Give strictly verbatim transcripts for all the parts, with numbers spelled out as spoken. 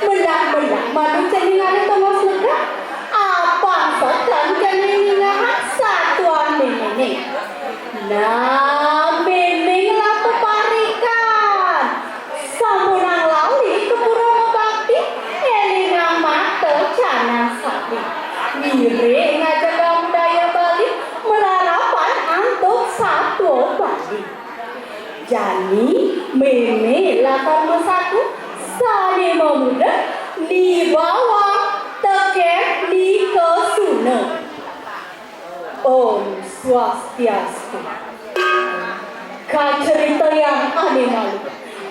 Melah-melah malu cening ane tongos negak, apang seken cening ningehang satuan méméné. Nah, mémé ngelah peparikan. Sampunang lali ka pura mabakti, élingang mata canang sati. Ngiring ngajegang budaya Bali, malarapan antuk satua Bali. Jani mémé lakar masatua sané mamurda Ni Bawang tekén Ni Kesuna. Om Swastiastu. Kacaritayang ané malu,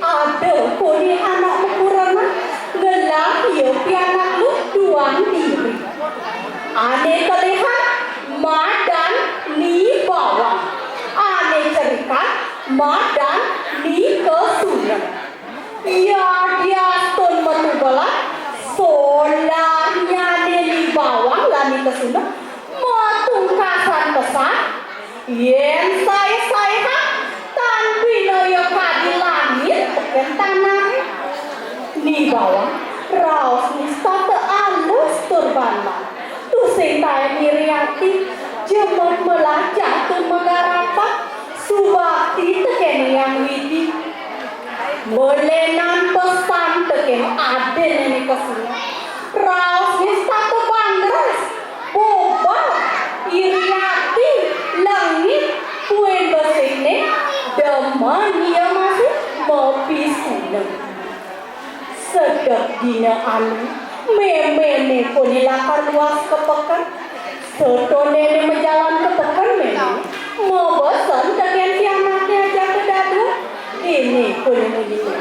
ada koné anak makurenan ngelah ia pianak luh duang diri. Ané kelihan madan Ni Bawang, ané cerikan madan Ni Kesuna. Yadiastun matubelan, solahnyané Ni Bawang lan Ni Kesuna matungkasan pesan, yén saé-saéhan tan bina ia kadi langit tekén tanahé. Ni Bawang raosné setata alus tur banban. Tusing taén iri ati, jemet melajah tur magarapan, subakti tekén Hyang Widhi. Malénan pesan tekén adinné Ni Kesuna. Raosné setata bangras, bobab, iri ati, lengit, buin besikné, demen ia masih mapisuna. Sedek dina anu, méméné koné lakar luas ka peken. Setoné majalan ka peken mémé, mabesen tekén pianakné ajaka dadua. Kéné koné munyiné.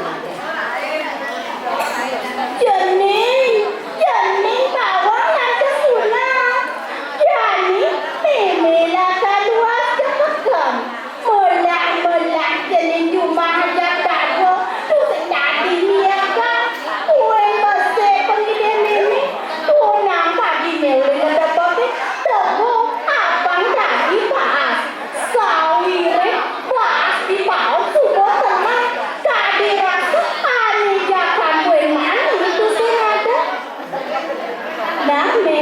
Cening, cening Bawang lan Kesuna. Jani mémé lakar luas ka peken. Melah-melah cening jumah ajak dadua, tusing dadi niaga. Buin besik pangidih mémé, tunang padiné ulih ngedebekin, tebu apang dadi baas. Sawiréh baas dipaut suba tenang, kadi rasa ané jakan buin mani tusing ada. Nah, Mé,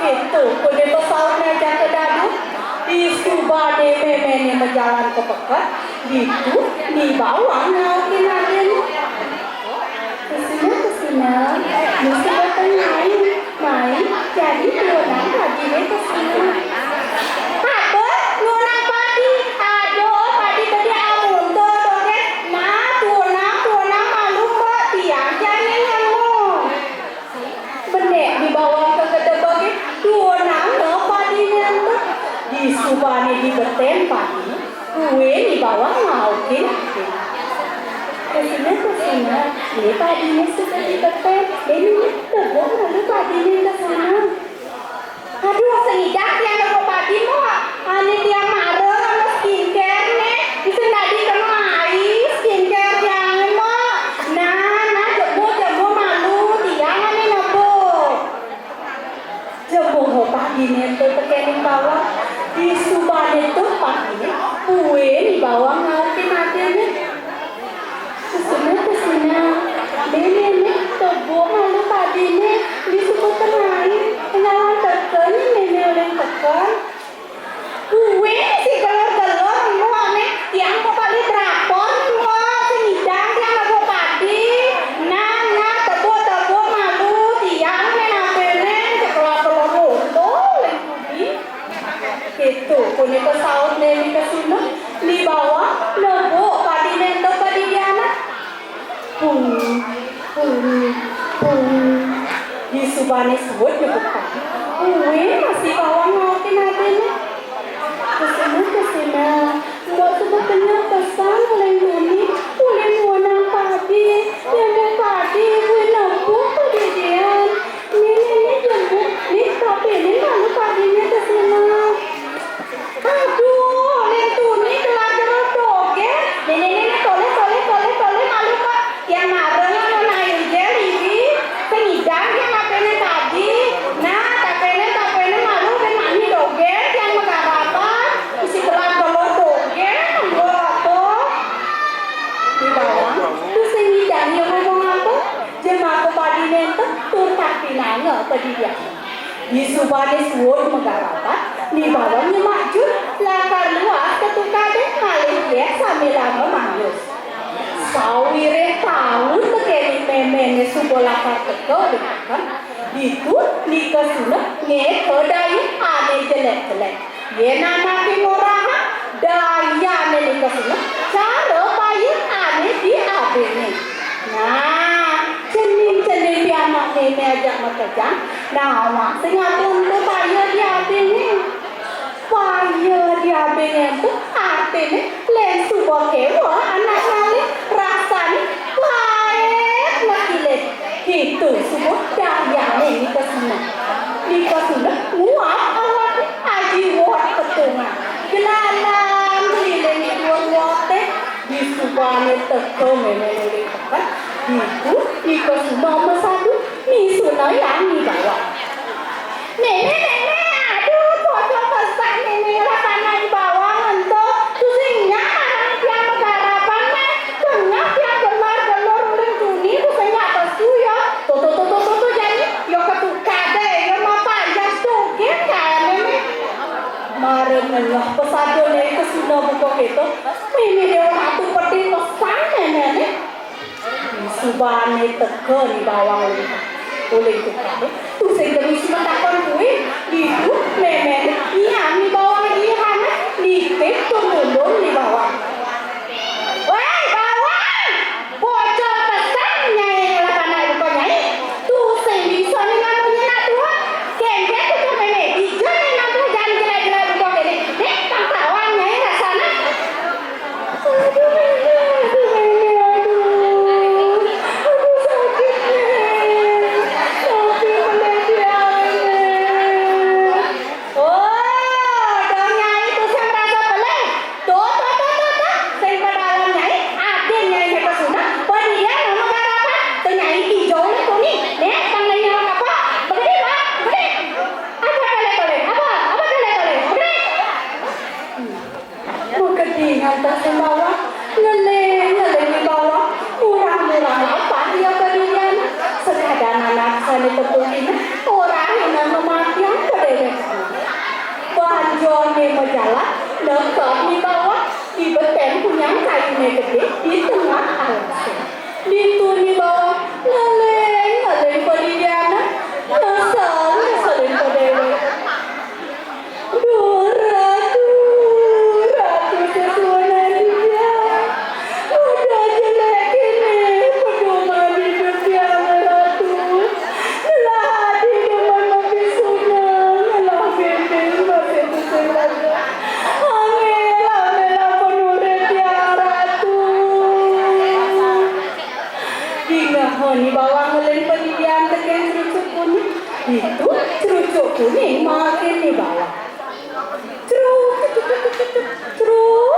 kéto koné pasautné ajaka dadua. Disubané méméné majalan ka peken, ditu Ni Bawang ngaukin adinné. Kesuna, Kesuna, nu suba tengai, mai, jani tuunang padiné Kesuna. Apa? Nuunang padi? Aduh, padi tadi amuntul dogén. Nah, tuunang, tuunang malu, Mbok, tiang jani nemu. Benik Ni Bawang ka gedebegé, duunang padiné ento. Disubané dibetén padi, buin Ni Bawang ngaukin. Kesuna, Kesuna, né padiné suba dibetén, né nini tebuk malu padiné Kesuna. Aduh, sengidang tiang nebuk padi, Mbok. Ané tiang mara nganggo skincare né, bisa dadi kena ai skincare tiangé, Mbok. Nah, nah, jebuk, jebuk malu, tiang ané nebuk. Jebuk padiné ento tekén Ni Bawang, disubané ento padiné, buin Ni Bawang ngaukin adinné. Kesuna, Kesuna, né, né, né, tebuk malu padiné, disuba tengai, ngalang teken, né, né, ulih teken. Kuwi sing gelor-gelor, Mbok, né. Tiang kok paling drakor, Mbok, sing ngidang tiang nebuk padi. Nah, nah, tebuk-tebuk malu tiang né, napéné, cek kelapa loro, tuh, lagi. Kéto, koné pasautné Ni Kesuna, Ni Bawang nebuk padiné ento ka didianan. Pung, pung, pung. Disubané suud nebuk padi. Kuwi masih Bawang ngaukin adinné. Kesuna, Kesuna, Mbok suba kenyah pesan ulih tuni, ulih nuunang padi, yén padi kuwi nebuk padidian. Né, né, né, jebuk, né, tapi né malu padiné Kesuna. Aduh, ulih tuni kelar jero dogén. Né, né, né, né, tolih, tolih, tolih, tolih, malu, Pak. Tiang mara ngangon ayu jel, ibi. Sing ngidang tiang napéné padi. Nah, tapéné, tapéné, malu, ben mani dogén, tiang pinanga padidian. Disubané suud magarapan, Ni Bawang nyemak jut, lakar luas ka tukadé ngalih yéh sambilanga manjus. Sawiréh taun tekéning méméné suba lakar teka uli peken, ditu Ni Kesuna ngéka daya ané jelék-jelék. Yén anaké ngorahang dayané Ni Kesuna, cara payun ané diabéngang. Nah, cening-cening pianak mémé ajak makejang, nah, awak sing atur ento payun diabéngang. Payun diabéngang ento artiné lén suba kéweh anak ngalih, rasané pait makilid. Kéto suba dayané Ni Kesuna. Ni Kesuna nguap awakné aji wot petungan. Gelalang keliling dua woté. Disubané teka mémé uli peken, ditu Ni Kesuna masadu, misunayang Ni Bawang. "Mémé, mémé, aduh, bocor pesan mémé ngelah panak Ni Bawang ento. Tusing nyak marang tiang magarapan, Mé. Tengah tiang gelar-gelur uling tuni, tusing nyak pesu, ya. Tuh, tuh, tuh, tuh, tuh, tuh, jani, ya ketukadé, ya mapak jas dogén kaéné, Mé." Mara ningeh pesaduné Ni Kesuna buka kéto, mémé Déwa Ratu pedih pesan méméné. Subané teka Ni Bawang uling, uling tukadé. Tusing terus matakon kuwi, ditu méméné ngiang Ni Bawang ihané, nitip tur nundung Ni Bawang. "Wéh, Bawang! Bocor pesan Nyai ngelah panak buka Nyai. Tusing bisa ningal munyin nak tuha. Kénkén buka mémé, dija Nyai nak tuha jani jelék-jelék buka kéné. Dék, pang tawang Nyai rasané." "Aduh, mémé, aduh, mémé, aduh. Aduh, sakit, Mémé. Sakit, Mémé, tiang, Mémé." "Oh, dong Nyai tusing rasa pelih. Tuh, tuh, tuh, tuh, tuh, sing pedalem Nyai, adin Nyai Ni Kesuna, padidian magarapan, tuh Nyai ijo né tuni, né, pang né nyelok apa? Begini, Pak, begini. Apa tolé-tolé? Apa? Apa tolé-tolé? Begini." Makadingan tah Ni Bawang, ngeling-ngeling Ni Bawang, murang-murang lapah ia padidian, sekadan anak sané tepukina, orahina ngamatiang padéwékané. Banjurné majalan, neked Ni Bawang, di betén punyan kayuné gedé, di tengah alasé. Ditu Ni Bawang ngeling-ngeling padidiané, nyesel-nyeselin padéwék. "Duh, Ratu, Ratu sesuunan tiang. Udah jelék kéné pedoman idup tiang, Ratu. Ngelah adi demen mapisuna, ngelah bini masih tusing raga. Angel-angel ampun urip tiang, Ratu." Dingehé Ni Bawang ngeling padidian tekén Crucuk Kuning. Ditu Crucuk Kuning makin Ni Bawang. Cruk, cruk, cruk.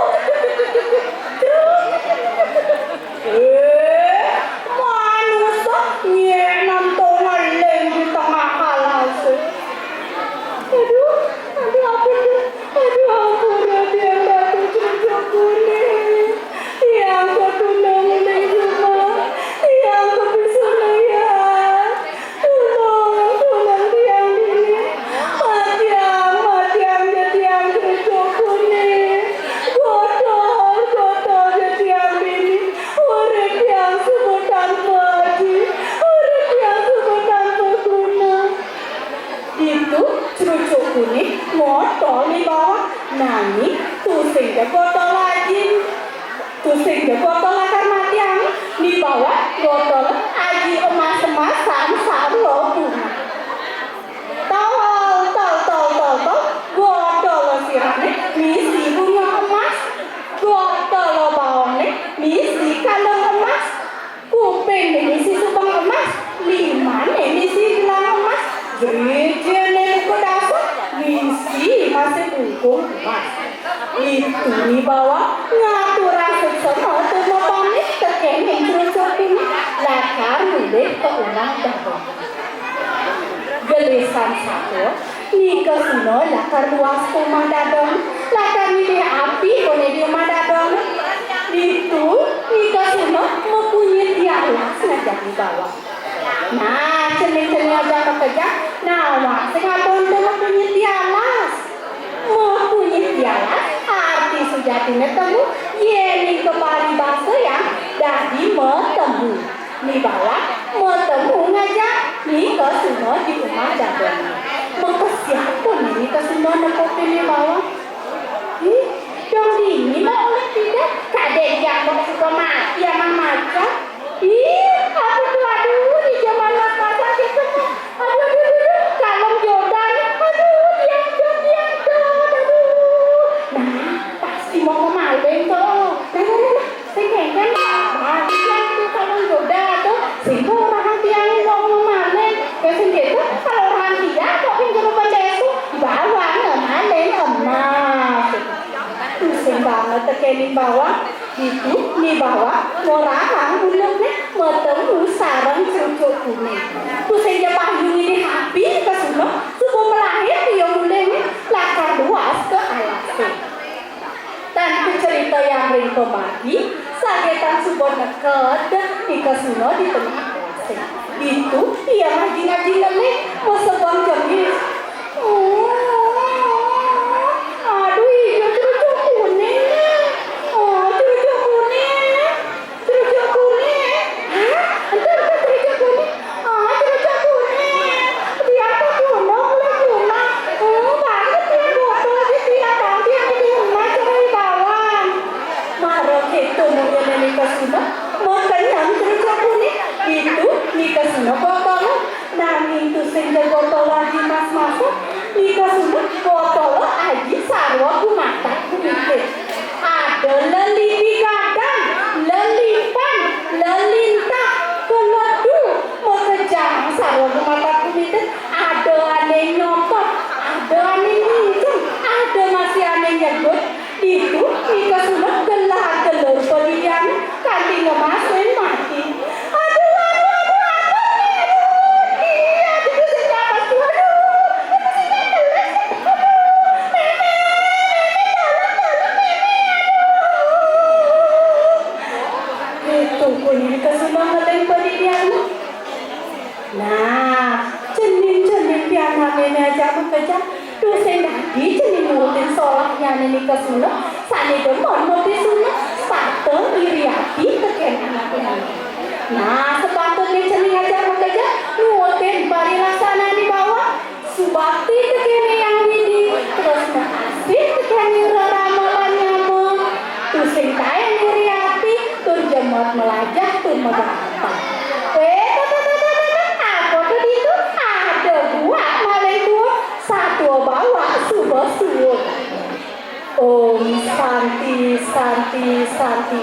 "Eh, manusa nyénan to ngeling di tengah alasé." "Aduh, aduh, ampun, aduh, ampun, tiang Ratu Crucuk Kuning. Tiang katunda uling jumah, tiang kapisuna ia. Tulung, tulung tiang dini. Matiang, matiang ja tiang Crucuk Kuning. Gotol, gotol ja tiang dini. Urip tiang suba tanpa aji, urip tiang suba tanpa guna." Ditu Crucuk Kuning ngotol Ni Bawang, nanging tusing ja gotol aji. Tusing ja gotol lakar matiang, Ni Bawang gotol aji emas-emasan sarwa bunga. Tol, tol, tol, tol, tol, gotol sirané misi bunga emas, gotol baongné misi kalung emas, kupingné misi subeng emas, limané misi gelang emas, jrijiné buka dasa misi masih bungkung emas. Ditu Ni Bawang ngaturang suksma tur mapamit tekén Crucuk Kuning lakar mulih ka umah dadong. Gelisan satua, Ni Kesuna lakar luas ka umah dadong, lakar ngidih api koné di umah dadong. Ditu, Ni Kesuna makunyit tialas ngajak Ni Bawang. Nah, cening-cening ajak makejang, nawang sing abon to makunyit di alas. Makunyit di alas, arti sujatine temu, yening keparibasayang dadi matemu. Ni Bawang matemu ngajak Ni Kesuna di umah jagane. Makesiab pun Ni Kesuna nepukin Ni Bawang. Ih, dong dini mah oleh tidak, kadek jak mok suka mati ama macan. Ih, aku tuh aduh, di zaman mas-masan gitu mah. Aduh, aduh, aduh, aduh, kalau jodan, aduh, diam, diam, diam, diam, aduh. Nah, pasti mau kemaling tuh. Nah, nah, nah, nah, sing kengkeng, nah, diam tuh kalau jodan tuh, sing tuh orang tiang mau kemaling. Ya sing gitu, kalau orang tiang kok pinjam desu, Bawang kemaling emas. Pusing banget tekening Bawang. Ditu Ni Bawang ngorahang ulekne matemu sareng Crucuk Kuning. Tusing ja payung ini habi Ni Kesuna, suba melahir dia mulihne lakar luas ka alase. Tan kacaritayang ring pamargi, sagetan suba neked Ni Kesuna di tengah alase. Ditu ia ngaji-ngaji ngelih, masebeng jengis. Aduh, iya, Crucuk Kuning. Oh, Crucuk Kuning. Crucuk Kuning. Hah? Entar, entar, Crucuk Kuning. Ah, Crucuk Kuning. Dia tuh kuno, ulah kuno. Oh, banget ya, botol di tiap nanti yang di rumah cari bawang. Mara keto mungkin Ni Kesuna. Mau kenyang Crucuk Kuning. Ditu Ni Kesuna botol. Nanging tusing ja botol aji mas-masan, Ni Kesuna botol aji sarwa gumatak gumitir. Ada lelipi gadang, lelipan, lelintah, keledu, makejang sarwa gumatak gumitir. Ada ane nyotot, ada ane nginceng, ada masih ane nyedut. Ditu Ni Kesuna gelah-gelur padidian kanti ngemasin mati. Aduh, aduh, aduh, aduh, aduh, iya, aduh, sing napas tuh, aduh, aduh, sing napas, aduh, Mémé, Mémé, tolong, tolong, Mémé, aduh. Itu pun Ni Kesuna ngeleng padidian. Nah, cening-cening pianakne ajak makejang, tusing dadi cening nurutin solahnyane Ni Kesuna, sane demen mapisuna, sepatut iri ati teken anakne. Nah, sepatutne cening ajak makejang, nurutin parilaksanane Bawang, subakti teken Eyang Widi, terus makasih teken rerama lan nyama. Tusing taén iri ati, tur jemet melajah tur magapag. Wéh, apa to ditu? Ada guak maling tuuk, satua Bawang suba suud. Om Santi, Santi, Santi.